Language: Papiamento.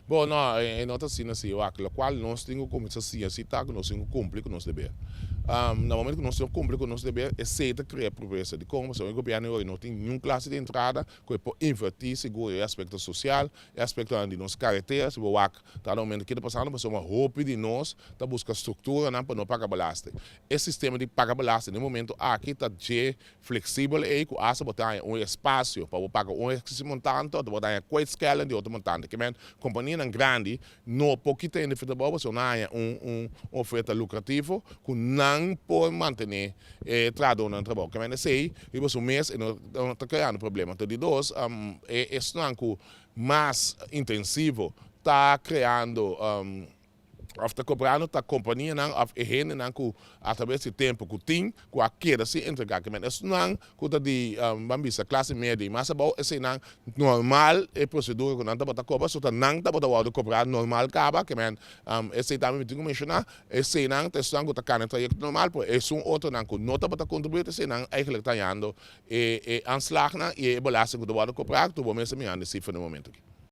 Bon, no, e no ta asina si, wak, lokual nos tin ku kuminsá siña si ta ku nos tin ku kumpli ku nos deber. Na momento ku nos no kumpli ku nos deber, esei ta krea pobresa. Dikon? Pasobra e gobièrnu awor no tin niun klase di entrada ku e por invertí sigur e aspekto sosial, e aspektonan di nos karetera. Si bo wak ta na momento ki ta pasando, pasobra hopi di nos ta buska strukturanan pa no paga belasting. E sistema di paga belasting den momento aki ta dje Fleksibel ei ku asta bo ta haña un espasio pa bo paga un eksi montante òf bo ta haña kwijtschelding di otro montante. Ke men kompanianan grandi no por kita hende for trabou pasobra nan haña un un oferta lukrativo ku nan por mantené e trahadónan na trabou. Ke men esei riba su mes e no ta kreando problema. Anto di dos e esnan ku mas intensivo ta kreando. Of ta kobrando ta kompanianan of e hendenan ku atraves di tempu ku tin ku a keda sin entregá. Ke men esnan ku ta di ban bisa klase media i mas abou eseinan normal e prosedura ku nan tabata kobra so ta nan tabata wòrdu kobrá normal kaba. Ke men esei tambe mi tin ku menshoná eseinan ta esnan ku ta kana e trayekto normal pero esun otronan ku no tabata kontribuí ta eseinan eigentlik ta hañando e e aanslagnan i e belasting ku ta wòrdu kobrá ku bo mes ta mirando e sifra na e momento aki.